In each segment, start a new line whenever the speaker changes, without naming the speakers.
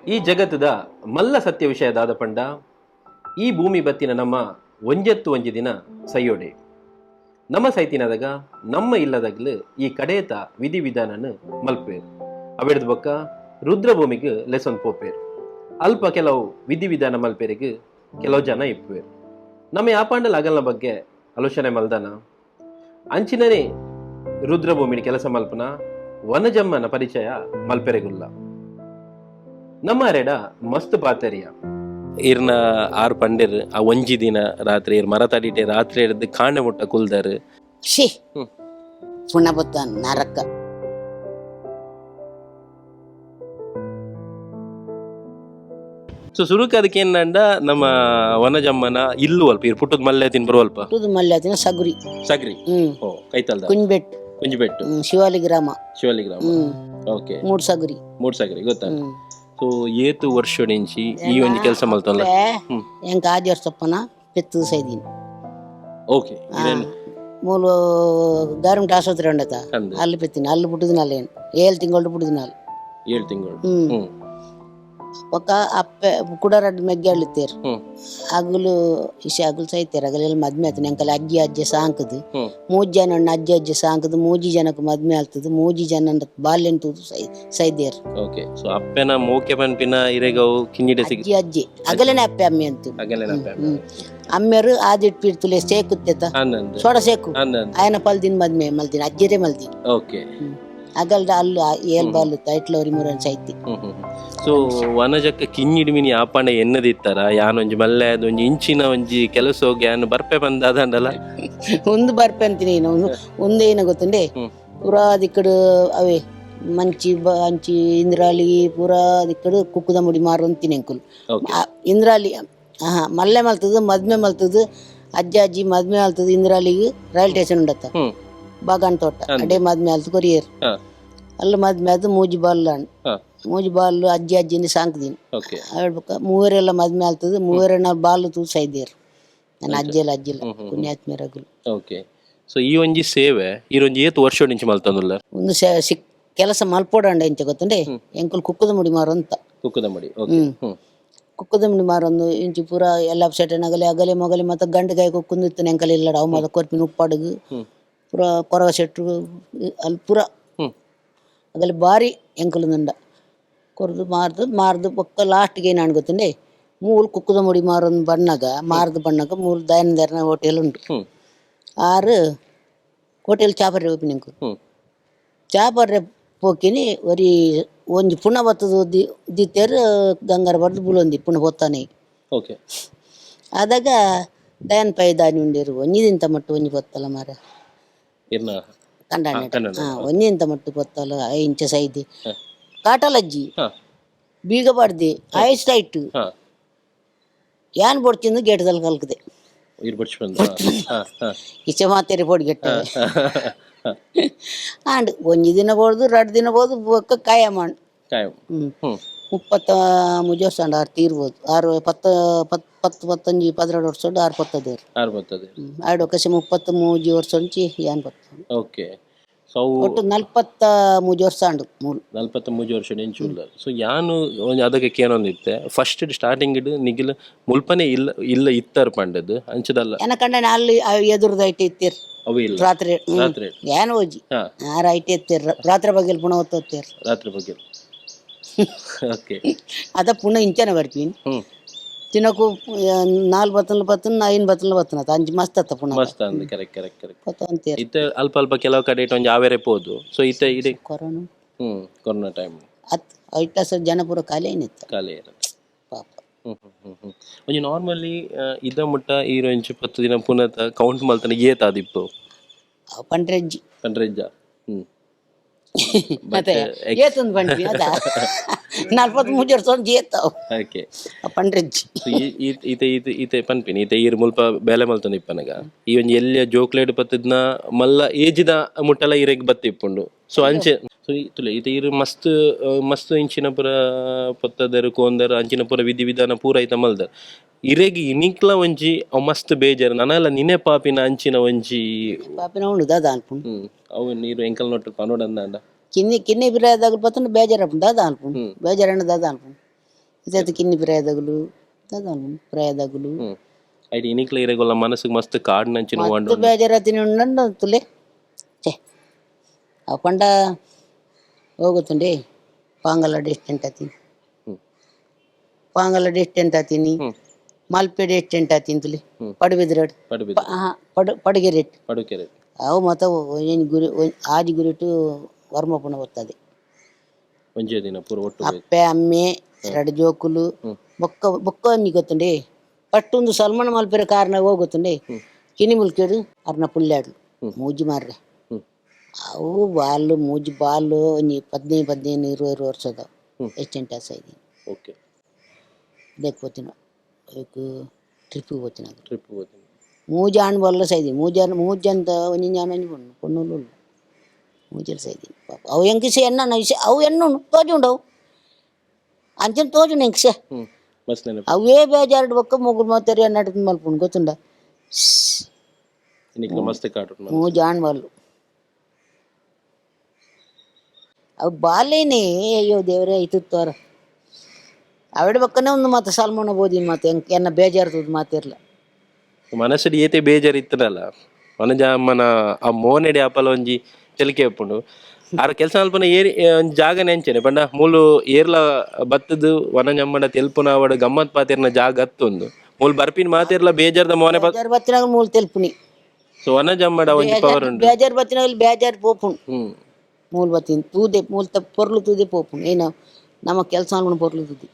ಈ ಜಗತ್ತದ ಮಲ್ಲ ಸತ್ಯ ವಿಷಯ ದಾದ ಪಂಡ ಈ ಭೂಮಿ ಬತ್ತಿನ ನಮ್ಮ ಒಂಜೆತ್ತು ಒಂಜಿ ದಿನ ಸೈಯೋಡೆ ನಮ್ಮ ಸೈತಿನದಾಗ ನಮ್ಮ ಇಲ್ಲದಾಗಲು ಈ ಕಡೇತ ವಿಧಿವಿಧಾನನ ಮಲ್ಪೇರು ಅವೆಡ್ದ ಬೊಕ್ಕ ರುದ್ರಭೂಮಿಗೆ ಲೆಸನ್ ಪೋಪೇರು ಅಲ್ಪ ಕೆಲವು ವಿಧಿವಿಧಾನ ಮಲ್ಪೇರಿಗೆ ಕೆಲವು ಜನ ಇಪ್ಪುವೇರು ನಮ್ಮ ಯಾಪಾಂಡಲ ಅಗಲ್ನ ಬಗ್ಗೆ ಆಲೋಚನೆ ಮಲ್ದನ ಅಂಚಿನನೇ ರುದ್ರಭೂಮಿని ಕೆಲಸ ಮಲ್ಪನ ವನಜಮ್ಮನ ಪರಿಚಯ ಮಲ್ಪೆರೆಗುಲ್ಲ ನಮ್ಮ ಅರೆಡ ಮಸ್ತ್ ಪಾತೆರಿಯ ಇರ್ನ ಆರು ಪಂಡೆರ್ ಆ ಒಂಜಿ ದಿನ ರಾತ್ರಿ ಇರ್ ಮರ ತಡಿಟೆ ರಾತ್ರಿ ಹಿಡ್ದು ಕಾಂಡೆ ಮುಟ್ಟ ಕುಲ್ದಾರು.
She.
ಹ್ಮ್.
ಪುಣಬತ್ತ ನರಕ.
ಸೊ ಸುರುಕ್ ಅದಕ್ಕೆ ಏನಂಡ ನಮ್ಮ ವನಜಮ್ಮನ ಇಲ್ಲು ಅಲ್ಪ ಇರ್ ಪುಟ್ಟದ ಮಲ್ಲೆ ತಿನ್ ಬರುವಲ್ಪ.
ಪುಟ್ಟದ ಮಲ್ಲೆ ಸಗುರಿ.
ಸಗ್ರಿ.
ಹ್ಮ್.
ಓ, ಕೈತಲ್ದ.
ಕುಂಜ್ಬೆಟ್ಟು.
ಕುಂಜಿಬೆಟ್ಟು.
ಹ್ಮ್, ಶಿವಾಲಿ ಗ್ರಾಮ.
ಶಿವಲಿ ಗ್ರಾಮ.
ಹ್ಮ್.
ಓಕೆ.
ಮೂಡ್ ಸಗುರಿ.
ಮೂಡ್ ಸಗರಿ ಗೊತ್ತಾ?
ಹ್ಮ್.
ಸೊ ಏತು ವರ್ಷ ನಿಂಚಿ ಈ ಒಂಜಿ ಕೆಲಸ ಮಲ್ತಲ್ಲ? ಹ್ಮ್.
ಎಂಕ ಆಜಿ ವರ್ಷಪ್ಪನ ಪೆತ್ತು ಸೈದೀನಿ.
ಓಕೆ.
ಮೂಲು ಗೌರ್ಮೆಂಟ್ ಆಸ್ಪತ್ರೆ ಉಂಡತ.
ಅಂದ್.
ಅಲ್ಲಿ ಪೆತ್ತೀನಿ, ಅಲ್ಲಿ ಪುಟ್ಟದಿನ ಏನು 7 ತಿಂಗಳು ಪುಟ್ಟದಿನ ಅಲ್ಲಿ.
7 ತಿಂಗಳು.
ಹ್ಮ್.
ಹ್ಮ್.
ಒಕ್ಕ ಅಪ್ಪೆ ಕುಡರಡ್ ಮೆಗ್ಗೆ ಅಳ್ಳುತ್ತೇರು.
ಹ್ಮ್.
ಅಗುಲು ಇಸೆ ಅಗುಲು ಸೈತೇರು, ಅಗಲೆಲ್ಲ ಮದ್ಮೆ ಆಯ್ತು. ಎಂಕಲ ಅಜ್ಜಿ ಅಜ್ಜೆ ಸಾಂಕದು.
ಹ್ಮ್.
ಮೂಜಿ ಜನ ಉಂಡು, ಅಜ್ಜಿ ಅಜ್ಜೆ ಸಾಂಕದು ಮೂಜಿ ಜನಕ್ಕೆ ಮದ್ಮೆ ಆಗ್ತದೆ, ಮೂಜಿ ಜನ ಬಾಲ್ಯನ್ ತೂದು ಸೈ ಸೈದೇರು.
ಓಕೆ, ಸೊ ಅಪ್ಪೆನ ಮೋಕೆ ಪನ್ಪಿನ ಇರೆಗವು ಕಿಂಜಿಡೆ ಸಿಗ್
ಅಜ್ಜಿ ಅಜ್ಜಿ ಅಗಲನೆ ಅಪ್ಪೆ ಅಮ್ಮೆ ಅಂತ.
ಅಗಲೆನ ಅಪ್ಪೆ.
ಹ್ಮ್. ಅಮ್ಮೆರು ಆದಿಟ್ ಪೀಡ್ತುಲೆ ಸೇಕುತ್ತೆತ.
ಅಂದಂದು.
ಸೊಡ ಸೇಕು.
ಅಂದಂದು.
ఆయన ಪಲ್ದಿನ ಮದ್ಮೆ ಮಲ್ದಿನ, ಅಜ್ಜಿರೇ ಮಲ್ದಿನ.
ಓಕೆ.
ಅಗಲ್ದ ಅಲ್ಲು ಏಲ್ ಬಾಲು ಐಟ್ಲವರಿ ಮೂರನ್ ಸೈತಿ.
ಸೊ ವನಜಕ್ಕ ಕಿಂಜಿಡಿ ಮಿನಿ ಆಪಾಂಡ ಎನ್ನದಿತ್ತರ ಯಾನೊಂಜಿ ಮಲ್ಲೆ ಅದೊಂಜಿ ಇಂಚಿನ ಒಂಜಿ ಕೆಲಸ ಹೋಗಿ ಯಾನು ಬರ್ಪೆ ಬಂದ ಅದಂಡಲ್ಲ.
ಒಂದು ಬರ್ಪೆ ಅಂತೀನಿ, ಒಂದು ಒಂದೇನ ಗೊತ್ತುಂಡೆ.
ಹ್ಮ್.
ಪೂರಾ ದಿಕ್ಕಡು ಅವೇ ಮಂಚಿ ಅಂಚಿ ಇಂದ್ರಾಳಿ ಪೂರಾ ದಿಕ್ಕಡು ಕುಕ್ಕುದ ಮುಡಿ ಮಾರು ಅಂತೀನಿ ಅಂಕುಲು.
ಓಕೆ.
ಇಂದ್ರಾಳಿ ಆಹಾ ಮಲ್ಲೆ ಮಲ್ತದು ಮದ್ಮೆ ಮಲ್ತದು, ಅಜ್ಜ ಅಜ್ಜಿ ಮದ್ಮೆ ಮಲ್ತದು ಇಂದ್ರಾಳಿಗೆ ರೈಲ್ ಸ್ಟೇಷನ್ ಉಂಡತ್ತ.
ಹ್ಮ್.
ಬಾಗಾನ್ ತೋಟ.
ಅಂದ್.
ಅಡೇ ಮದ್ಮೆ ಆಲ್ತು ಕೊರಿಯರ್. ಅಲ್ಲಿ ಮದ್ಮೆ ಅದು ಮೂಜಿ ಬಾಲ್. ಮೂಜಿ ಬಾಲು ಅಜ್ಜಿ ಅಜ್ಜಿನ ಸಾಂಕ್ದೀನಿ.
ಓಕೆ.
ಹೇಳ್ಬೇಕ ಮೂವರೆಲ್ಲ ಮದ್ಮೆ ಆಗ್ತದೆ, ಮೂವರೆಲ್ಲ ಬಾಲು ತೂಸ ಇದ್ದೀರು ನನ್ನ ಅಜ್ಜಿಯಲ್ಲ ಅಜ್ಜಿಲ್ಲ.
ಹ್ಮ್ ಹ್ಮ್ ಹ್ಮ್.
ಪುಣ್ಯಾತ್ಮರಗುಲು.
ಓಕೆ, ಸೊ ಈ ಒಂಜಿ ಸೇವೆ ಈರೊಂಜಿ ಏತ್ ವರ್ಷ ನಿಂಚಿ ಮಲ್ತಂದುಲ್ಲ?
ಒಂದು ಸಿಕ್ ಕೆಲಸ ಮಲ್ಪೋಡಂಡ ಇಂಚ ಗೊತ್ತುಂಡೆ, ಎಂಕುಲು ಕುಕ್ಕದ ಮುಡಿ ಮಾರು ಅಂತ.
ಕುಕ್ಕದ ಮಡಿ, ಓಕೆ.
ಹ್ಮ್.
ಹ್ಮ್.
ಕುಕ್ಕದ ಮುಡಿ ಮಾರೊಂದು ಇಂಚಿ ಪೂರ ಎಲ್ಲ ಸೆಟನಗಲೆ ಅಗಲೆ ಮೊಗಲೆ ಮತ್ತೆ ಗಂಡು ಕಾಯಿ ಕುಕ್ಕುಂದು ಇತ್ತು ಎಂಕಲ್ ಇಲ್ಲಡ ಅವು ಮದ ಕೊರ್ಪಿನ ಉಪ್ಪಾಡುಗು.
ಹ್ಮ್.
ಪೂರ ಕೊರಗ ಸೆಟ್ರು ಅಲ್ಲಿ ಪೂರ.
ಹ್ಮ್.
ಅಗಲೆ ಬಾರಿ ಎಂಕುಲು ನುಂಡ ಕೊರ್ದು ಮಾರ್ದು ಮಾರ್ದು ಪಕ್ಕ ಲಾಸ್ಟ್ಗೆ ಏನು ಗೊತ್ತುಂಡೆ, ಮೂಲು ಕುಕ್ಕದ ಮುಡಿ ಮಾರೊಂದು ಬಣ್ಣಗ ಮಾರ್ದು ಬಣ್ಣಗ ಮೂಲು ದಯನಂದರ್ನ ಹೋಟೆಲ್ ಉಂಟು.
ಹ್ಮ್.
ಆರು ಹೋಟೆಲ್ ಚಾಪರ್ರೆ ಓಪಿನಿಂಕು.
ಹ್ಮ್.
ಚಾಪರ್ರೆ ಪೋಕಿನಿ ಒರಿ ಒಂಜಿ ಪುಣ ಬತ್ತದ ದಿತ್ತೇರು ಗಂಗಾರ ಬಡ್ದು ಬುಲೊಂದಿ ಪುಣ ಪೊತ್ತಾನೆ.
ಓಕೆ.
ಆದಾಗ ದಯನ್ ಪೈ ದಾನಿ ಉಂಡೇರು ಒಂಜಿ ದಿಂತ ಮಟ್ಟು ಒಂಜಿ ಪೊತ್ತಲ ಮಾರ.
ಇರ್ನ
ಕಂಡಾಣೆ.
ಕಂಡಾಣೆ.
ಹಾ, ಒಂಜಿ ಇಂತ ಮಟ್ಟು ಪೊತ್ತಲ ಇಂಚ ಸೈದಿ ಕಾಟಲಜ್ಜಿ. ಬೀಗ ಬಾಡ್ದಿ ಐಸ್ ಟೈಟ್. ಯಾನ್ ಬೊಡ್ಚಿಂದು ಗೇಟ್ದಲ್ಲಿ ಕಲ್ಕದೆ.
ಇರ್ ಬಡ್ಚ್ ಬಂದ ಹಾ ಹಾ.
ಇಚೆ ಮಾತೇರಿ ಪೊಡಿಗೆಟ್ಟ ಆಂಡ್ ಒಂಜಿ ದಿನ ಬೋಡ್ದು 2 ದಿನ ಬೋದು ಬೊಕ್ಕ ಕಾಯ ಮಾಂಡ್.
ಕಾಯಂ.
ಹ್ಮ್.
ಹ್ಮ್.
33 ವರ್ಷ ಆಂಡ್ ಆರು ತೀರ್ಬೋದು, ಆರು ಪತ್ತ ಪತ್ ಪತ್ತು ಪತ್ತೊಂಜಿ 12 ವರ್ಷ ಉಂಡು ಆರು ಪತ್ತದೇರು.
ಆರು ಬರ್ತದೆ.
ಆಡು ಕಸಿ 33 ವರ್ಷ ಒಂಚಿ ಯಾನ್ ಪತ್ತ.
ಓಕೆ, ಸೊ ಅವು
ಒಟ್ಟು 43 ವರ್ಷ ಆಂಡು ಮೂಲು.
43 ವರ್ಷ ನೆಂಚು ಉಲ್ಲ. ಸೊ ಯಾನು ಒಂಜಿ ಅದಕ್ಕೆ ಕೇನೊಂದಿತ್ತೆ, ಫಸ್ಟ್ ಸ್ಟಾರ್ಟಿಂಗ್ ಇಡ್ ನಿಗಿಲ್ ಮುಲ್ಪನೆ ಇಲ್ಲ ಇಲ್ಲ ಇತ್ತಾರ ಪಂಡದ್ದು ಅಂಚದಲ್ಲ.
ಎನ ಕಂಡನೆ ಅಲ್ಲಿ ಎದುರುದ ಐಟಿ ಇತ್ತೀರ್.
ಅವು ಇಲ್ಲ.
ರಾತ್ರಿ ಹ್ಮ್.
ರಾತ್ರಿ.
ಏನ್ ಹೋಜಿ. ಆರು ಐಟಿ ಎತ್ತೀರ್, ರಾತ್ರಿ ಬಗ್ಗೆಲ್ ಪುನಃ ಒತ್ತೋತ್ತೀರ್.
ರಾತ್ರಿ ಬಗ್ಗೆ, ಓಕೆ.
ಅದ ಪುನಃ ಇಂಚನೆ ಬರ್ತೀನಿ.
ಹ್ಮ್.
ತಿನ್ನಕು ನಾಲ್ ಬತ್ತನ ಬತ್ತನ ಐನ್ ಬತ್ತನ ಬತ್ತನ ಅಂಜಿ ಮಸ್ತ್ ಅತ್ತ ಪುನಃ.
ಮಸ್ತ್ ಅಂದ್, ಕರೆಕ್ಟ್ ಕರೆಕ್ಟ್ ಕರೆಕ್ಟ್.
ಪತ್ತ ಅಂತೀರ್.
ಇತ್ತೆ ಅಲ್ಪ ಅಲ್ಪ ಕೆಲವು ಕಡೆ ಇಟ್ಟು ಒಂಜಿ ಆವೇರೆ ಪೋದು, ಸೊ ಇತ್ತೆ ಇದೆ.
ಕೊರೋನಾ.
ಹ್ಮ್, ಕೊರೋನಾ ಟೈಮ್.
ಅತ್ ಐಟ ಸರ್ ಜನ ಪೂರ ಖಾಲಿ ಏನಿತ್ತು.
ಖಾಲಿ ಇರುತ್ತೆ.
ಪಾಪ.
ಹ್ಮ್ ಹ್ಮ್ ಹ್ಮ್ ಹ್ಮ್. ಒಂಜಿ ನಾರ್ಮಲಿ ಇದ ಮುಟ್ಟ ಈ ಒಂಜಿ 10 ದಿನ ಪುನಃ ಕೌಂಟ್ ಮಲ್ತನ ಏತ್ ಆದಿಪ್ಪು?
ಅವು ಪಂಡ್ರೆಜ್ಜಿ.
ಪಂಡ್ರೆಜ್ಜ, ಹ್ಮ್.
ಮತ್ತೆ ಏತಂದು ಬಂಡ್ರಿ ಅದ 43 ವರ್ಷ ಒಂಜಿ ಏತಾವು.
ಓಕೆ.
ಪಂಡ್ರೆಜ್ಜಿ.
ಸೊ ಈತೆ ಈತೆ ಈತೆ ಪನ್ಪಿನಿ ಈತೆ ಈರ್ ಮುಲ್ಪ ಬೇಲೆ ಮಲ್ತೊಂದು ಇಪ್ಪನಗ ಈ ಒಂಜಿ ಎಲ್ಲಿಯ ಜೋಕ್ಲೇಡ್ ಪತ್ತದ್ನ ಮಲ್ಲ ಏಜಿದ ಮುಟ್ಟಲ ಇರೆಗ್ ಬತ್ತಿ ಇಪ್ಪುಂಡು. ಸೊ ಅಂಚೆ ಸೊ ತುಲೆ ಈತೆ ಈರ್ ಮಸ್ತ್ ಮಸ್ತ್ ಇಂಚಿನ ಪೂರ ಪೊತ್ತದರು ಕೋಂದರು ಅಂಚಿನ ಪೂರ ವಿಧಿ ವಿಧಾನ ಪೂರ ಐತ ಮಲ್ದರ್ ಇರೆಗ್ ಇನಿಕ್ಲ ಒಂಜಿ ಅವ್ ಮಸ್ತ್ ಬೇಜಾರು ನನಲ ನಿನೆ ಪಾಪಿನ ಅಂಚಿನ ಒಂಜಿ.
ಪಾಪಿನ ಉಂಡು ದಾದ ಅನ್ಪುಂಡು.
ಹ್ಮ್, ಅವು ನೀರು ಎಂಕಲ್ ನೊಟ್ಟು ಪನೋಡಂದಾಂಡ.
ಕಿನ್ನಿ ಕಿನ್ನಿ ಬಿರಾದಾಗ ಪತ್ತನ ಬೇಜಾರಪ್ಪು ದಾದ ಅನ್ಪುಂಡು, ಬೇಜಾರಣ್ಣ ದಾದ ಅನ್ಪುಂಡು. ಇತ್ತೆ ಕಿನ್ನಿ ಪ್ರಾಯದಗುಲು ಪ್ರಾಯದಗುಲು.
ಐಟ್ ಇನಿಕ್ಲ ಇರೆಗೊಲ್ಲ ಮನಸ್ಸಿಗೆ ಮಸ್ತ್ ಕಾಡ್ನಂಚಿನ
ಮಸ್ತ್ ಬೇಜಾರಾತಿನ ಉಂಡು ತುಲೆ. ಛೇ, ಅವು ಪಂಡ ಹೋಗುತ್ತುಂಡೆ. ಪಾಂಗಲ ಡಿಸ್ಟೆಂಟ್ ಆತೀನಿ, ಪಾಂಗಲ ಡಿಸ್ಟೆಂಟ್ ಆತೀನಿ, ಮಲ್ಪೆ ಡಿಸ್ಟೆಂಟ್ ಆತೀನಿ ತುಲೆ, ಪಡುಬಿದ್ರಡ್.
ಪಡುಬಿದ್ರೆ.
ಪಡು ಪಡುಗೆರೆಟ್.
ಪಡುಕೆರೆ.
ಅವು ಮತ ಒಂಜಿ ಗುರಿ ಆಜಿ ಗುರಿಟು ವರ್ಮಪುಣ ಬರ್ತದೆ.
ಒಂಜೇ ದಿನ ಪೂರ ಒಟ್ಟು.
ಅಪ್ಪೆ ಅಮ್ಮೆ ಎರಡು ಜೋಕುಲು ಬೊಕ್ಕ ಬೊಕ್ಕ ಒಂಜಿ ಗೊತ್ತುಂಡೆ. ಫಸ್ಟ್ ಒಂದು ಸಲ್ಮಾನ ಮಲ್ಪೆರೆ ಕಾರ್ನ ಹೋಗುತ್ತುಂಡೆ. ಕಿನಿ ಮುಲ್ಕೇಡು ಅರ್ನ ಪುಲ್ಯಾಡ್ಲು ಮೂಜಿ ಮಾರ್ರೆ. ಅವು ಬಾಲು ಮೂಜಿ ಬಾಲು ಒಂಜಿ 15 15 20 ವರ್ಷದ ಎಷ್ಟೆಂಟ್ ಆಸೆ. ಇದಕ್ಕೆ ಪೋತಿನ ಟ್ರಿಪ್ಪಿಗೆ ಪೋತಿನ.
ಟ್ರಿಪ್ ಹೋಗ್ತೀನಿ.
ಮೂಜಿ ಆಣ್ ಬಲ್ಲ ಸೈದಿ ಮೂಜಿ ಮೂಜಿ ಅಂತ ಒಂಜಿ ಜ್ಞಾನ ಒಂಜಿ ಪೊಣ್ಣು ಪೊಣ್ಣುಲು ಉಳ್ಳು ಮೂಜೆಲ್ ಸೈದಿ ಪಾಪ. ಅವು ಎಂಕಿಸೆ ಎನ್ನ ವಿಷಯ ಅವು ಎಣ್ಣು ತೋಜುಂಡವು ಅಂಚನೆ ತೋಜುಂಡು ಎಂಕಿಸೆ.
ಮಸ್ತ್ ನೆನಪು.
ಅವೇ ಬೇಜಾರು ಬೊಕ್ಕ ಮುಗುರು ಮಾತರಿ ಅನ್ನಾಟ ಮಲ್ಪುಂಡು ಗೊತ್ತುಂಡ.
ಇನಿಕ್ಲ ಮಸ್ತ್ ಕಾಡು.
ಮೂಜಿ ಆಣ್ ಬಾಲು ಅವು ಬಾಲೇನೆ. ಅಯ್ಯೋ ದೇವರೇ, ಇತ್ತು ಅವಿಡ ಬಕ್ಕನೆ ಒಂದು ಮಾತು ಸಲ್ಮೋಣ ಬೋದಿನ ಮಾತು ಎಂಕ್ ಎನ್ನ ಬೇಜಾರ್ತದ ಮಾತಿರ್ಲ.
ಮನಸ್ಸುಡು ಏತೆ ಬೇಜಾರು ಇತ್ತನಲ್ಲ ವನಜ ಅಮ್ಮನ ಆ ಮೋನೆಡೆ ಅಪಲ ಒಂಜಿ ತೆಲಿಕೆ ಉಪ್ಪುಂಡು. ಆರ್ ಕೆಲಸ ಅಲ್ಪನ ಏರಿ ಒಂಜಿ ಜಾಗ ನೆಂಚೆನೆ ಪಂಡ ಮೂಲು ಏರ್ಲ ಬತ್ತದು ವನಜಮ್ಮನ ತೆಲ್ಪುನ ಅವಡ ಗಮ್ಮತ್ ಪಾತೆರ್ನ ಜಾಗ ಅತ್ತೊಂದು ಮೂಲು ಬರ್ಪಿನ ಮಾತೆರ್ಲ ಬೇಜಾರ್ದ ಮೋನೆ.
ಬೇಜಾರು ಬತ್ತಿನಾಗ ಮೂಲು ತೆಲ್ಪುನಿ.
ಸೊ ವನಜಮ್ಮಡ ಒಂಜಿ ಪವರ್ ಉಂಡು.
ಬೇಜಾರು ಬತ್ತಿನಾಗ ಬೇಜಾರು ಪೋಪುಂಡು. ಮೂಲು ಬತ್ತಿನ ತೂದೆ ಮೂಲು ಪೊರ್ಲು ತೂದೆ ಪೋಪುಂಡು. ಏನು ನಮ್ಮ ಕೆಲಸ ಅನ್ಕೊಂಡು ಪೊರ್ಲು ತೂದೆ.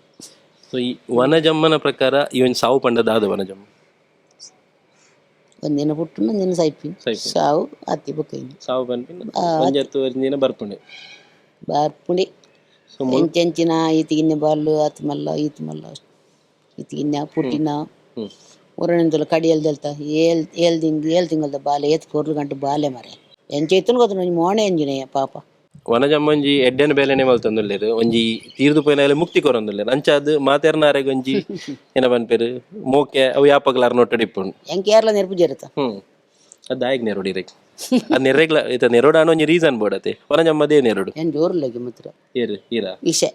ಸೊ ಈ ವನಜಮ್ಮನ ಪ್ರಕಾರ ಈ ಒಂಜಿ ಸಾವು ಪಂಡ ದಾದ ವನಜಮ್ಮ?
ಒಂದಿನ ಪುಟ್ಟುನ ಒಂದಿನ ಸೈಪಿನ.
ಸೈಪಿನ.
ಸಾವು ಅತ್ತಿ ಬೊಕ್ಕ.
ಸಾವು ಪನ್ಪಿನ ಒಂಜತ್ತು ಒಂಜಿನ ಬರ್ಪುಂಡು.
ಬರ್ಪುಂಡಿ.
ಸೊ
ಎಂಚೆಂಚಿನ ಈತಿಗಿನ್ನ ಬಾಲು ಆತ್ ಮಲ್ಲ ಈತ್ ಮಲ್ಲ ಈತಿಗಿನ್ನ ಪುಟ್ಟಿನ ಊರನಿಂದಲ ಕಡಿಯಲ್ ದೆಲ್ತ ಏಲ್ ಏಲ್ ತಿಂಗ್ ಏಲ್ ತಿಂಗಲ್ದ ಬಾಲೆ ಏತ್ ಪೊರ್ಲು ಗಂಟು ಬಾಲೆ ಮರೆ ಎಂಚ ಇತ್ತನು ಗೊತ್ತು ಒಂಜಿ ಮೋಣೆ ಎಂಜಿನೇ ಪಾಪ.
ವನಜಮ್ಮ ಒಂಜಿ ಎಡ್ಡೆನ ಬೇಲೆನೆ ಮಲ್ತೊಂದುಲ್ಲೆರ್ ಒಂಜಿ ತೀರ್ದು ಪೋಯಿನಾಲೆ ಮುಕ್ತಿ ಕೊರೊಂದುಲ್ಲೆರ್ ಅಂಚಾದ್ ಮಾತೆರ್ನಾರೆಗ್ ಒಂಜಿ ಏನ ಪನ್ಪೆರ್ ಮೋಕೆ ಅವು ಯಾಪಗ್ಲಾರ್ ನೊಟ್ಟಡಿ ಇಪ್ಪುಂಡು.
ಎಂಕ್ ಏರ್ಲ ನೆರ್ಪು ಜೇರುತ್ತ.
ಅದು ದಾಯಗ್ ನೆರೊಡು ಇರೆಗ್ ಅದು ನೆರೆಗ್ಲ ಇತ್ತ ನೆರೊಡು ಆಂಡ ಒಂಜಿ ರೀಸನ್ ಬೋಡತೆ ವನಜಮ್ಮದೇ ನೆರೊಡು.
ಏನ್ ಜೋರುಲ್ಲಗೆ ಮಾತ್ರ.
ಏರು ಈರಾ?
ಇಸೆ.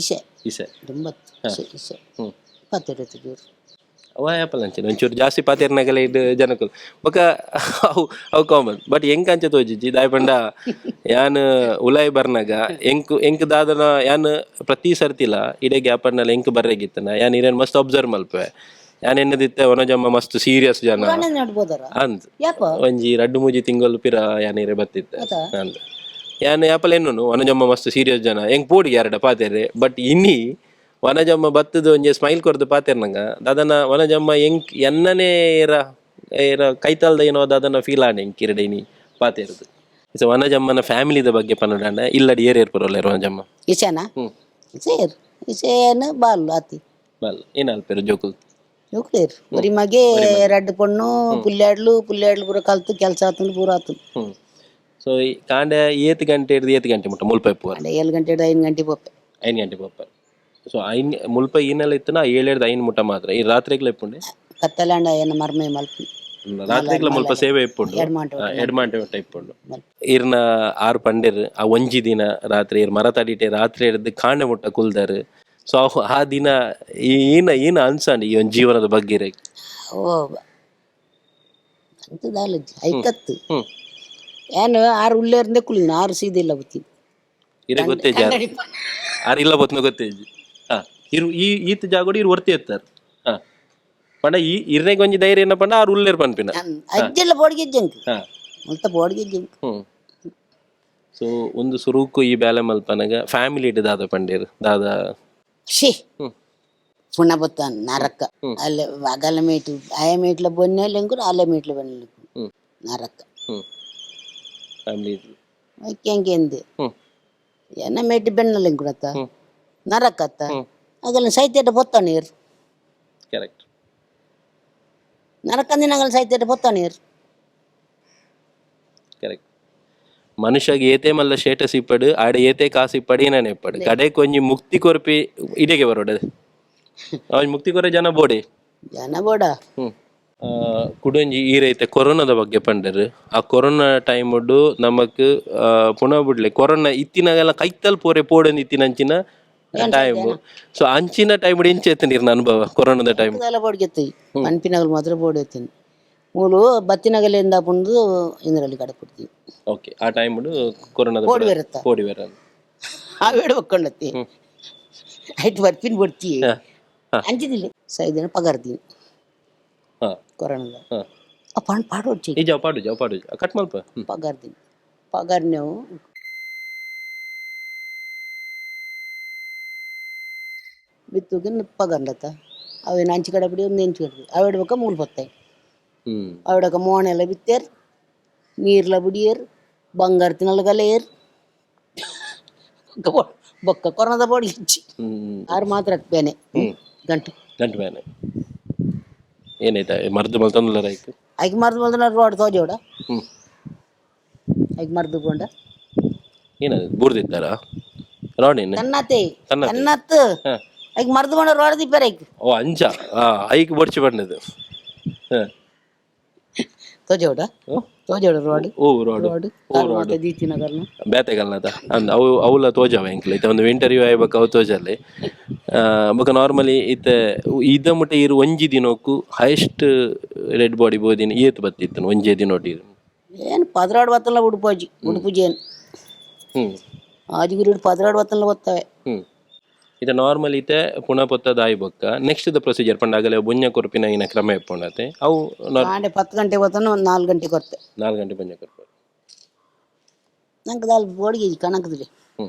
ಇಸೆ.
ಇಸೆ.
ದುಂಬತ್ತು ಇಸೆ ಇಸೆ ಪತ್ತಿರತ್ತು ಜೋರು.
ಅವ ಯಾಪಲ್ ಅಂಚನೆ ಒಂಚೂರು ಜಾಸ್ತಿ ಪಾತೆರ್ನಾಗಲ ಇಡ್ ಜನಕುಲು ಬೊಕ ಅವು ಅವು ಕಾಮನ್. ಬಟ್ ಎಂಕ್ ಅಂಚ ತೋಜಿಜಿ ದಾಯೆ ಪಂಡ ಯಾನ್ ಉಲಾಯಿ ಬರ್ನಾಗ ಎಂಕ್ ಎಂಕ್ ದಾದನ ಯಾನ್ ಪ್ರತಿ ಸರ್ತಿಲ ಇಡೆ ಗ್ಯಾಪ್ ಅಣ್ಣಲ ಎಂಕ್ ಬರ್ರೆಗಿತ್ತನ ಯಾನ್ ಇರೇನ್ ಮಸ್ತ್ ಅಬ್ಸರ್ವ್ ಮಲ್ಪೆ. ಯಾನ್ ಎನ್ನದಿತ್ತೆ ವನಜಮ್ಮ ಮಸ್ತ್ ಸೀರಿಯಸ್ ಜನ
ನಡ್ಬೋದಾರ.
ಅಂದ್.
ಯಾಪ?
ಒಂಜಿ ರಡ್ಡು ಮೂಜಿ ತಿಂಗಳು ಪಿರ ಯಾನ್ ಇರೆ ಬತ್ತಿತ್ತೆ ಅಂದ್. ಯಾನ್ ಯಾಪಲ ಎನ್ನುನು ವನಜಮ್ಮ ಮಸ್ತ್ ಸೀರಿಯಸ್ ಜನ ಎಂಕ್ ಪೋಡಿಗೆ ಯಾರಡ ಪಾತೆರ್ರೆ. ಬಟ್ ಇನ್ನಿ ವನಜಮ್ಮ ಬತ್ತದ ಒಂಜಿ ಸ್ಮೈಲ್ ಕೊರ್ದು ಪಾತೆರ್ನಂಗ ದಾದನ ವನಜಮ್ಮ ಎಂಕ್ ಎನ್ನನೇ ಏರ ಏರ ಕೈತಾಲ್ದ ಏನೋ ದಾದನ ಫೀಲ್ ಆಂಡ್ ಎಂಕ್ ಇರಡೆ ಇನಿ ಪಾತೆರ್ದು. ಸೊ ವನಜಮ್ಮನ ಫ್ಯಾಮಿಲಿದ ಬಗ್ಗೆ ಪನ್ನಡಾಂಡ ಇಲ್ಲಡಿ ಏರ್ ಏರ್ ಪರೋಲ್ಲೇರ್ ವನಜಮ್ಮ?
ಇಸೆನಾ? ಇಸೇರ್ ಇಸೇನ ಬಾಲು ಆತಿ.
ಬಲ್ ಏನ್ ಅಲ್ಪೇರು ಜೋಕುಲ್?
ಜೋಕುಲೇರು ಒರಿ ಮಗೆ ರಡ್ಡು ಪೊಣ್ಣು ಪುಲ್ಯಾಡ್ಲು ಪುಲ್ಯಾಡ್ಲು ಪೂರ ಕಲ್ತು ಕೆಲಸ ಆತಂದು ಪೂರ ಆತು.
ಸೊ ಈ ಕಾಂಡೆ ಏತ್ ಗಂಟೆ ಹಿಡ್ದು ಏತ್ ಗಂಟೆ ಮುಟ್ಟ ಮುಲ್ಪ ಇಪ್ಪುವರ್?
ಅಂಡ 7 ಗಂಟೆ ಹಿಡ್ದು 5 ಗಂಟೆ ಪೋಪೆ.
5 ಗಂಟೆ ಪೋಪೆ. ಸೊ ಐನ್ ಮುಲ್ಪ ಈನೆಲ್ಲ ಇತ್ತನ 7 ಹಿಡ್ದು 5 ಮುಟ್ಟ ಮಾತ್ರ ಈ ರಾತ್ರಿಗ್ಲ ಇಪ್ಪುಂಡೆ?
ಕತ್ತಲಾಂಡ ಏನ ಮರ್ಮೆ ಮಲ್ಪಿ.
ರಾತ್ರಿಗ್ಲ ಮುಲ್ಪ ಸೇವೆ ಇಪ್ಪುಂಡು.
ಎಡ್ಮಾಂಟೆ.
ಎಡ್ಮಾಂಟೆ ಒಟ್ಟ ಇಪ್ಪುಂಡು. ಇರ್ನ ಆರು ಪಂಡೆರ್ ಆ ಒಂಜಿ ದಿನ ರಾತ್ರಿ ಇರ್ ಮರ ತಡಿಟೆ ರಾತ್ರಿ ಹಿಡ್ದು ಕಾಂಡೆ ಮುಟ್ಟ ಕುಲ್ದಾರ್. ಸೊ ಆ ದಿನ ಏನ ಏನ ಅನ್ಸಂಡ್ ಈ ಒಂಜಿ ಜೀವನದ ಬಗ್ಗೆ ಇರೆಗ್?
ಓ ಅಂತದಾಲಜ್ಜಿ ಐಕತ್ತು. ಏನು ಆರು ಉಳ್ಳೇರ್ಂದೆ ಕುಲಿನ ಆರು ಸೀದಿಲ್ಲ ಬುತ್ತಿ.
ಇರೆ ಗೊತ್ತೇ ಜಾರ ಆರ್ ಇಲ್ಲ ಬೊತ್ನ ಗೊತ್ತೇಜಿ. ಹಾ ಇರು ಈ ಈತ ಜಾಗೋಡು ಇರು ಒರ್ತಿ ಎತ್ತಾರ. ಹಾ ಪಂಡ ಈ ಇರ್ನೆಗ್ ಒಂಜಿ ಧೈರ್ಯ ಏನ ಪಂಡ ಆರು ಉಲ್ಲೇರ್ ಪನ್ಪಿನ.
ಅಜ್ಜಿಲ್ಲ ಬೋಡ್ಗೆ ಜಂಕ್ ಮುಲ್ತ ಬೋಡ್ಗೆ ಜಂಕ್.
ಸೊ ಒಂದು ಸುರುಕು ಈ ಬೇಲೆ ಮಲ್ಪನಗ ಫ್ಯಾಮಿಲಿ ಇಟ್ಟು ದಾದ ಪಂಡೇರು ದಾದ?
She ಪುಣ ಬೊತ್ತ ನರಕ ಅಲ್ಲ ಅಗಲ ಮೇಟು ಆಯ ಮೇಟ್ಲ ಬೊನ್ನೆ ಲೆಂಕುರು ಅಲ್ಲ ಮೇಟ್ಲ ಬೊನ್ನೆ ನರಕ.
ಫ್ಯಾಮಿಲಿ.
ಎಂಗೆ ಎನ್ನ ಮೇಟಿ ಬೆನ್ನ ಲೆಂಕುರತ್ತ ನರಕತ್ತ ಅಗಲ ಸೈತ್ಯಟ ಪೊತ್ತ ನೀರು.
ಕರೆಕ್ಟ್.
ನರಕಂದಿನ ಅಗಲ ಸೈತ್ಯಟ ಪೊತ್ತ ನೀರು.
ಕರೆಕ್ಟ್. ಮನುಷ್ಯಗೆ ಏತೆ ಮಲ್ಲ ಸ್ಟೇಟಸ್ ಇಪ್ಪಡು ಆಡ ಏತೆ ಕಾಸು ಇಪ್ಪಡು ಏನೇ ಇಪ್ಪಡು ಕಡೆಕ್ ಒಂಜಿ ಮುಕ್ತಿ ಕೊರ್ಪಿ ಇಡೆಗೆ ಬರೋಡ ಅವ್ ಮುಕ್ತಿ ಕೊರೆ ಜನ ಬೋಡೆ.
ಜನ ಬೋಡ.
ಕುಡೊಂಜಿ ಈ ರೈತ ಕೊರೋನಾದ ಬಗ್ಗೆ ಪಂಡರು. ಆ ಕೊರೋನಾ ಟೈಮ್ ನಮಕ್ ಪುನಃ ಬಿಡ್ಲೆ ಕೊರೋನಾ ಇತ್ತಿನಾಗೆಲ್ಲ ಕೈತಲ್ ಪೋರೆ ಪೋಡೊಂದು ಇತ್ತಿನಂಚಿನ Time. So ಅಂಚಿನ ಟೈಮ್ ಇಂಚೆ ಇರ್ನ ಅನುಭವ ಕೊರೋನಾದ ಟೈಮ್?
ದಾಲ ಬೋಡಿಗೆತ್ತಿ ಪನ್ಪಿನಗಲು ಮಾತ್ರ ಬೋಡಿ ಎತ್ತೀನಿ. ಮೂಲು ಬತ್ತಿನಗಲಿಂದ ಪುಂದು ಇಂದ್ರಲ್ಲಿ ಕಡಪುಡ್ತೀವಿ.
ಓಕೆ, ಆ ಟೈಮ್ ಕೊರೋನಾದ
ಪೋಡಿ ಬರುತ್ತಾ?
ಪೋಡಿ ಬೇರೆ.
ಆವೇಡು ಒಕ್ಕೊಂಡತ್ತಿ ಆಯ್ತು, ಬರ್ಪಿನ ಬಿಡ್ತೀವಿ. ಅಂಚಿದಿಲ್ಲ ಸೈದಿನ ಪಗಾರ್ದೀನಿ. ಕೊರೋನಾದ ಆ ಪಣ್ ಪಾಡೋಡ್ಚಿ.
ಈ ಜಾವ ಪಾಡು, ಜಾವ ಪಾಡು, ಕಟ್ ಮಲ್ಪ.
ಪಗಾರ್ದೀನಿ, ಪಗಾರ್ ನಾವು ಬಿತ್ತುಗೆ ಪಗಾರ್ಲತ್ತ ಅವೇನು ಅಂಚು ಕಡೆ ಬಿಡಿ, ಒಂದು ಇಂಚು ಕಡೆ ಬಿಡಿ ಅವಿಡ್ಬೇಕ ಮೂಲು ಬತ್ತಾయి. ಅವಿಡಕ ಮೋಣೆಲ್ಲ ಬಿತ್ತೇರ್, ನೀರ್ಲ ಬಿಡಿಯರ್, ಬಂಗಾರ ತಿನ್ನಲ್ಲ ಕಲೆಯರ್, ಬೊಕ್ಕ ಕೊರೋನಾದ ಬೋಡಿ ಹಚ್ಚಿ. ಆರು ಮಾತ್ರ ಬೇನೆ ಗಂಟು.
ಗಂಟು ಬೇನೆ ಏನಾಯ್ತಾ? ಮರ್ದು ಮಲ್ತೊಂದಲ್ಲ ರೈಕ್?
ಐಕ್ ಮರ್ದು ಮಲ್ದನ ರೋಡ್ ತೋಜೋಡ. ಐಕ್ ಮರ್ದು ಕೊಂಡ.
ಏನದು ಬೂರ್ದಿದ್ದಾರಾ ರಾಡಿನ?
ತನ್ನತೆ.
ತನ್ನತೆ.
ತನ್ನತ್ತು. ಐಕ್ ಮರ್ದು ಕೊಂಡ ರೋಡ್ ದಿಪ್ಪರ ಐಕ್.
ಓ, ಅಂಚ ಐಕ್ ಬೊಡ್ಚಿ ಬಂದದ್ದು.
ತೋಜೋಡ. ತೋಜೋಡ ರೋಡ್.
ಓ, ರೋಡ್.
ರೋಡ್ ಮಾತ ದೀತಿನಗರ್ನ.
ಬೇತೆಗಲ್ನದ ಅಂದ್ ಅವು ಅವುಲ ತೋಜಾವ ಎಂಕ್ಲೆ. ಇತ್ತೆ ಒಂದು ಇಂಟರ್ವ್ಯೂ ಆಯ್ಬೇಕು, ಅವು ತೋಜಲ್ಲಿ. ಬೊಕ ನಾರ್ಮಲಿ ಇತ್ತೆ ಇದ ಮುಟ್ಟ ಇರು ಒಂಜಿ ದಿನಕ್ಕು highest dead body ಬೋದಿನ ಏತ್ ಬತ್ತಿತ್ತು ಒಂಜೇ ದಿನೊಟ್ಟು ಇರು?
ಏನು ಪದರಾಡು ಬತ್ತಲ್ಲ ಉಡುಪಾಜಿ ಉಡುಪುಜಿ ಏನು. ಆಜಿಗುರಿ ಪದರಾಡು ಬತ್ತಲ್ಲ ಬತ್ತವೆ.
ಇತ್ತೆ ನಾರ್ಮಲ್ ಇತ್ತೆ ಪುನಃ ಪೊತ್ತದ ಆಯ್ ಬೊಕ್ಕ next the procedure ಪಂಡ ಆಗಲೇ ಬೊಂಜ ಕೊರ್ಪಿನ ಇನ ಕ್ರಮ ಇಪ್ಪುಂಡತೆ ಅವು?
ಕಾಂಡೆ 10 ಗಂಟೆ ಬರ್ತಾನೆ, ಒಂದು 4 ಗಂಟೆ ಕೊರ್ತೆ.
4 ಗಂಟೆ ಬೊಂಜ ಕೊರ್ಪು.
ನಂಗೆ ದಾಲ್ ಬೋಡಿಗೆ ಕಣಕದಿಲ್ಲ.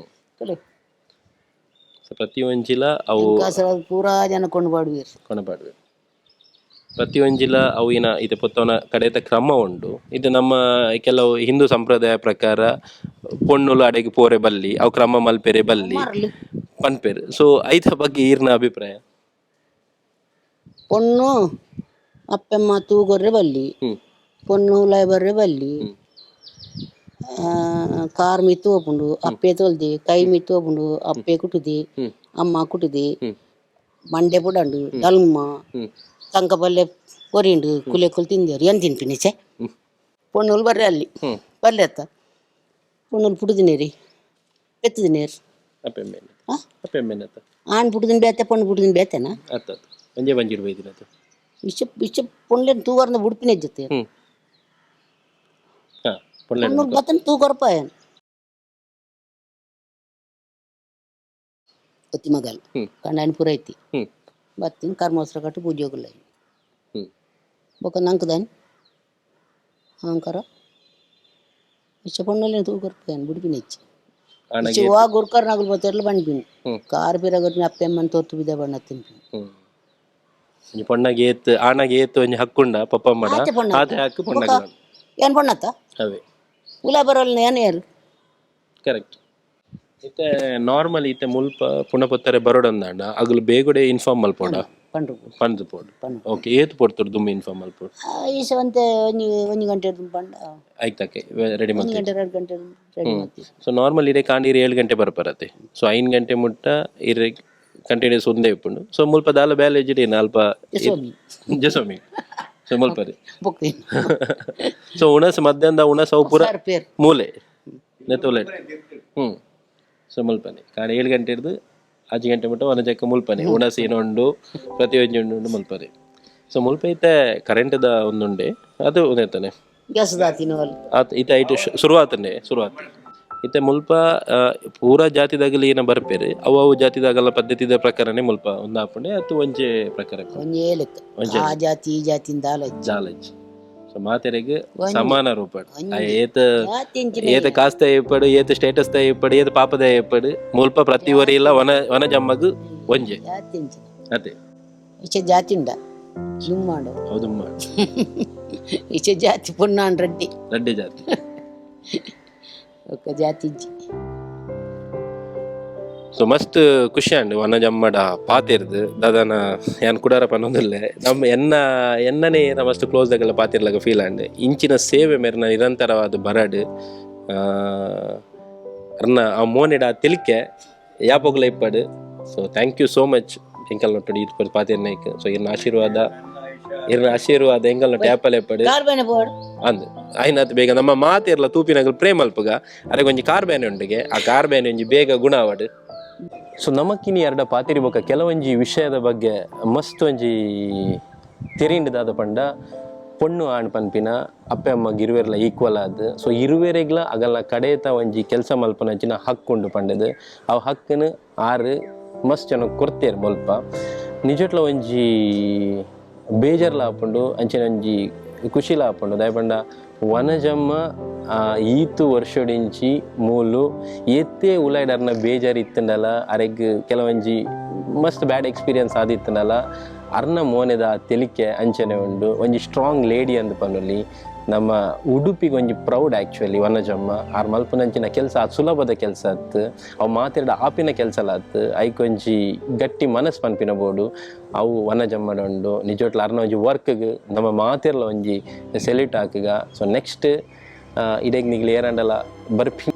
ಕಡೆ.
ಸೊ ಪ್ರತಿಯೊಂಜಿಲ ಅವು
ಕಾಸರ ಪೂರಾ ಜನ ಕೊಂಡು ಬಾಡುವೀರ್.
ಕೊನಪಾಡುವೆ. ಪ್ರತಿಯೊಂಜಿಲ ಅವು ಏನ ಇದು ಪೊತ್ತವನ ಕಡೆತ ಕ್ರಮ ಉಂಟು. ಇದು ನಮ್ಮ ಕೆಲವು ಹಿಂದೂ ಸಂಪ್ರದಾಯ ಪ್ರಕಾರ ಪೊಣ್ಣುಲು ಅಡೆಗೆ ಪೋರೆ ಬಲ್ಲಿ, ಅವು ಕ್ರಮ ಮಲ್ಪೆರೆ ಬಲ್ಲಿ ಪನ್ಪೇರು. ಸೊ ಐತ ಬಗ್ಗೆ ಈರ್ನ ಅಭಿಪ್ರಾಯ?
ಪೊಣ್ಣು ಅಪ್ಪೆಮ್ಮ ತೂಗೊರ್ರೆ ಬಲ್ಲಿ. ಪೊಣ್ಣು ಉಲಾಯ್ ಬರ್ರೆ ಬಲ್ಲಿ. ಕಾರ್ ಮಿತ್ತು ಹೋಪುಂಡು, ಅಪ್ಪೆ ತೊಲ್ದಿ, ಕೈ ಮಿತ್ತು ಹೋಪುಂಡು, ಅಪ್ಪೆ ಕುಟುದಿ, ಅಮ್ಮ ಕುಟುದಿ, ಮಂಡೆ ಪುಡಂಡು ಡಲ್ಮ ತಂಕ ಪಲ್ಯ ಕೊರಿಂಡು ಕುಲೆ ಕುಲ್ ತಿಂದೇರು. ಏನು ತಿನ್ಪಿನಿ ಚೆ? ಪೊಣ್ಣುಲು ಬರ್ರೆ ಅಲ್ಲಿ ಬರ್ಲೆ ಅತ್ತ. ಪೊಣ್ಣುಲು ಪುಡುದಿನೇರಿ ಪೆತ್ತದಿನೇರು.
ಅಪ್ಪೆಮ್ಮೆನೆ.
ಆ?
ಅಪ್ಪೆಮ್ಮೆನೆ ಅತ್ತ.
ಆಣ್ ಪುಡುದಿನ ಬೇತೆ, ಪೊಣ್ಣು ಪುಡುದಿನ ಬೇತೆನಾ?
ಅತ್ತ ಅತ್ತ, ಒಂಜೆ ಬಂಜಿಡ್ ಬೈದಿನ ಅತ್ತ.
ವಿಷ ವಿಷ ಪೊಣ್ಲೇನು ತೂಗರ್ನ ಉಡುಪಿನ ಜೊತೆ.
ಹಾ, ಪೊಳ್ಳೆ.
ಪೊಣ್ಣು ಬತ್ತನ ತೂಗರ್ಪ ಏನು ಒತ್ತಿ ಮಗಲ್. ಕಂಡಾನಿ ಪುರೈತಿ. ಬತ್ತಿನ ಕರ್ಮೋಸ್ತ್ರ ಕಟ್ಟು ಪೂಜೆ ಹೋಗಲ್ಲ. ಬೊಕ್ಕ ನಂಕದಾನಿ ಅಂಕರ ವಿಷ ಪೊಣ್ಣಲ್ಲಿ ತೂಗರ್ಪ ಏನು ಬುಡುಪಿನ ಹೆಚ್ಚಿ.
ಆಣಗೆ.
ವಾ ಗುರ್ಕರ್ ನಗಲ್ ಬತ್ತಿರ್ಲ ಬಂಡ್ಪಿನಿ. ಕಾರ್ ಪಿರ ಗೊತ್ತಿನ ಅಪ್ಪೆಮ್ಮನ್ ತೋರ್ತು ಬಿದ್ದ ಬಣ್ಣ ತಿನ್ಪಿನಿ.
ಒಂಜಿ ಪೊಣ್ಣಗೆ ಏತ್ ಆಣಗೆ ಏತ್ ಒಂಜಿ ಹಕ್ಕುಂಡ ಪಪ್ಪಮ್ಮಡ.
ಆತೆ ಪೊಣ್ಣ.
ಆತೆ ಹಕ್ಕು ಪೊಣ್ಣಗೆ.
ಏನು ಪೊಣ್ಣತ್ತ?
ಅವೇ.
ಉಲಾ ಬರೋಲ್ಲ ಏನು ಯಾರು.
ಕರೆಕ್ಟ್. ಇತ್ತೆ ನಾರ್ಮಲ್ ಇತ್ತೆ ಮುಲ್ಪ ಪುನಪತ್ತರೆ ಬರೋಡಂದಾಂಡ ಅಗಲು ಬೇಗಡೆ ಇನ್ಫಾರ್ಮ್ ಮಲ್ಪೋಡ?
ಪಂಡ್ರು.
ಪಂದ್ ಪೋಡು.
ಪಂಡು.
ಓಕೆ, ಏತ್ ಪೊರ್ತುಡು ದುಮ್ಮು ಇನ್ಫಾರ್ಮ್ ಮಲ್ಪೋಡು?
ಈಸವಂತೆ ಒಂಜಿ ಒಂಜಿ ಗಂಟೆ ಪಂಡ.
ಆಯ್ತಕ್ಕೆ ರೆಡಿ
ಒಂದು
ಮಾಡ್ತೀವಿ.
ಗಂಟೆ 2 ಗಂಟೆ ರೆಡಿ ಮಾಡ್ತೀವಿ.
ಸೊ ನಾರ್ಮಲ್ ಇರೆ ಕಾಂಡ ಇರೆ 7 ಗಂಟೆ ಬರ್ಪರತೆ. ಸೊ 5 ಗಂಟೆ ಮುಟ್ಟ ಇರೆ ಕಂಟಿನ್ಯೂಸ್ ಒಂದೇ ಇಪ್ಪುಂಡು. ಸೊ ಮುಲ್ಪ ದಾಲ ಬ್ಯಾಲೇಜ್ ಇಡೀ ಅಲ್ಪ.
ಜಸೋಮಿ.
ಜಸೋಮಿ. ಸೊ ಮುಲ್ಪರಿ.
ಬೊಕ್ತೀನಿ.
ಸೊ ಉಣಸ್ ಮಧ್ಯಾಹ್ನದ ಉಣಸ್ ಅವು ಪೂರ
ಸರ್ ಪೇರ್.
ಮೂಲೆ ನೆತ್ತೊಲೆ. ಸೊ ಮುಲ್ಪನೆ ಕಾಣ 7 ಗಂಟೆ ಹಿಡ್ದು 5 ಗಂಟೆ ಮುಟ್ಟ ವನಜಕ್ಕ ಮುಲ್ಪನೆ ಉಣಸ್ ಏನೋ ಉಂಡು, ಪ್ರತಿಯೊಂಜಿ ಉಂಡು ಉಂಡು ಮುಲ್ಪನೆ. ಸೊ ಮುಲ್ಪ ಇತ್ತೆ ಕರೆಂಟ್ದ ಒಂದುಂಡೆ, ಅದು ಒಂದೇತಾನೆ.
ಗ್ಯಾಸ್ ದಾತಿನ ಅಲ್ಲಿ.
ಆತ್ ಇತ್ತೆ ಐಟ್ ಶುರುವಾತಂಡೆ ಶುರುವಾತ. ಇತ್ತೆ ಮುಲ್ಪ ಪೂರಾ ಜಾತಿದಾಗಲಿ ಏನ ಬರ್ಪೇರು, ಅವು ಅವು ಜಾತಿದಾಗಲ್ಲ ಪದ್ಧತಿದ ಪ್ರಕಾರನೇ ಮುಲ್ಪ ಒಂದು ಆಪುಂಡೆ ಅದು ಒಂಜೆ ಪ್ರಕಾರ.
ಒಂಜೇ ಲೆಕ್ಕ, ಆ ಜಾತಿ ಈ ಜಾತಿಯಿಂದ ಆಲೋಚನೆ.
ಜಾಲಜ್. ಸೊ ಮಾತೆರೆಗ್ ಸಮಾನ ರೂಪ ಏತ
ಜಾತಿ ಅಂಚಿನ.
ಏತ ಕಾಸ್ತ ಇಪ್ಪಡು, ಏತ ಸ್ಟೇಟಸ್ ದ ಇಪ್ಪಡು, ಏತ ಪಾಪದ ಇಪ್ಪಡು, ಮುಲ್ಪ ಪ್ರತಿ ಒರಿ ಇಲ್ಲ ವನ ವನ ಜಮ್ಮಗ್ ಒಂಜೆ.
ಜಾತಿ ಅಂಚಿನ.
ಅದೇ.
ಇಚೆ ಜಾತಿ ಉಂಡ ಜುಮ್ಮಾಡು.
ಹೌದು.
ಇಚೆ ಜಾತಿ ಪೊನ್ನಾನ್ ರೆಡ್ಡಿ.
ರಡ್ಡೆ ಜಾತಿ.
ಒಕ್ಕ ಜಾತಿ ಇಜ್ಜಿ.
ಸೊ ಮಸ್ತ್ ಖುಷಿ ಅಂಡ್ ವನ ಜಮ್ಮಡ ಪಾತಿರ್ದು ದಾದಾನ ಯಾನ್ ಕುಡಾರ ಪನ್ನೊಂದಿಲ್ಲ. ನಮ್ಮ ಎನ್ನ ಎನ್ನನೇ ಮಸ್ತ್ ಕ್ಲೋಸ್ ಆಗಲ್ಲ ಪಾತಿರ್ಲಾಗ ಫೀಲ್ ಅಂಡ್ ಇಂಚಿನ ಸೇವೆ ಮೇರ್ನ ನಿರಂತರವಾದ ಬರಡು ಅರ್ನ ಆ ಮೋನೆಡ ಆ ತಿಳಿಕೆ ಯಾಪೋಗ್ಲ ಇಪ್ಪಡು. So thank you so much ಎಂಕಲ್ nut ಇದು ಪಾತಿರ್ನೈಕ್. ಸೊ ಇರ್ನ ಆಶೀರ್ವಾದ, ಇರ್ನ ಆಶೀರ್ವಾದ ಎಂಕಲ್ ನೊಟ್ಟು ಯಾಪಲ ಇಪ್ಪಡು.
ಕಾರ್ ಬೇನೆ ಬೋಡು.
ಅಂದ್ ಆಯ್ನಾತ್ ಬೇಗ ನಮ್ಮ ಮಾತಿರ್ಲ ತೂಪಿನಗಲ್ ಪ್ರೇಮ ಅಲ್ಪಗ ಅರೆ ಒಂಜಿ ಕಾರ್ ಬ್ಯಾನೆ ಉಂಡಿಗೆ, ಆ ಕಾರ್ ಬ್ಯಾನೆ ಒಂಜಿ ಬೇಗ ಗುಣ ಆವಡು. ಸೊ ನಮಕ್ಕಿನಿ ಎರಡ ಪಾತಿರಿ ಬೊಕ್ಕ ಕೆಲವೊಂಜಿ ವಿಷಯದ ಬಗ್ಗೆ ಮಸ್ತ್ ಒಂಜಿ ತೆರಿಂಡ್ ದಾದ ಪಂಡ, ಪೊಣ್ಣು ಆಣ್ ಪನ್ಪಿನ ಅಪ್ಪೆ ಅಮ್ಮ ಇರುವೆರ್ಲ ಈಕ್ವಲ್ ಆದ್, ಸೊ ಇರುವೆರೆಗ್ಲ ಅಗಲ್ನ ಕಡೇತ ಒಂಜಿ ಕೆಲಸ ಮಲ್ಪನಂಚಿನ ಹಕ್ಕುಂಡು ಪಂಡದು ಅವು ಹಕ್ಕನ್ನು ಆರು ಮಸ್ತ್ ಜನ ಕೊರ್ತೇರು ಮುಲ್ಪ. ನಿಜಟ್ಲ ಒಂಜಿ ಬೇಜಾರ್ಲ ಆಪುಂಡು, ಅಂಚಿನ ಒಂಜಿ ಖುಷಿಲ ಆಪುಂಡು. ದಾಯೆ ಪಂಡ ವನಜಮ್ಮ ಈತು ವರ್ಷೊಡಿಂಚಿ ಮೂಲು ಏತೇ ಉಲಾಯ್ಡರ್ನ ಬೇಜಾರು ಇತ್ತಂಡಲ, ಅರೆಗ್ ಕೆಲವೊಂಜಿ ಮಸ್ತ್ ಬ್ಯಾಡ್ ಎಕ್ಸ್ಪೀರಿಯನ್ಸ್ ಆದಿತ್ತಂಡಲ, ಅರ್ನ ಮೋನೆದ ತೆಲಿಕೆ ಅಂಚನೆ ಉಂಡು. ಒಂಜಿ ಸ್ಟ್ರಾಂಗ್ ಲೇಡಿ ಅಂದ್ ಪನೊಲಿ. ನಮ್ಮ ಉಡುಪಿಗೆ ಒಂಜಿ ಪ್ರೌಡ್ ಆ್ಯಕ್ಚುಲಿ ವನಜಮ್ಮ. ಆರ್ ಮಲ್ಪುನಂಚಿನ ಕೆಲಸ ಆ ಸುಲಭದ ಕೆಲಸ ಅತ್ತು, ಅವು ಮಾತೆರ್ಡ ಆಪಿನ ಕೆಲಸ ಅತ್ತು. ಐಕೊಂಜಿ ಗಟ್ಟಿ ಮನಸ್ಸು ಪನ್ಪಿನ ಬೋಡು, ಅವು ವನಜಮ್ಮಡ ಉಂಡು. ನಿಜೊಟ್ಲ ಅರ್ನ ಒಂಜಿ ವರ್ಕ್ಗ್ ನಮ್ಮ ಮಾತೆರ್ಲ ಒಂಜಿ ಸೆಲ್ಯೂಟ್ ಹಾಕುಗ. ಸೊ ನೆಕ್ಸ್ಟ್ ಇಡೆಗ್ ನಿಗ್ಲು ಏರಂಡಲ ಬರ್ಪಿ.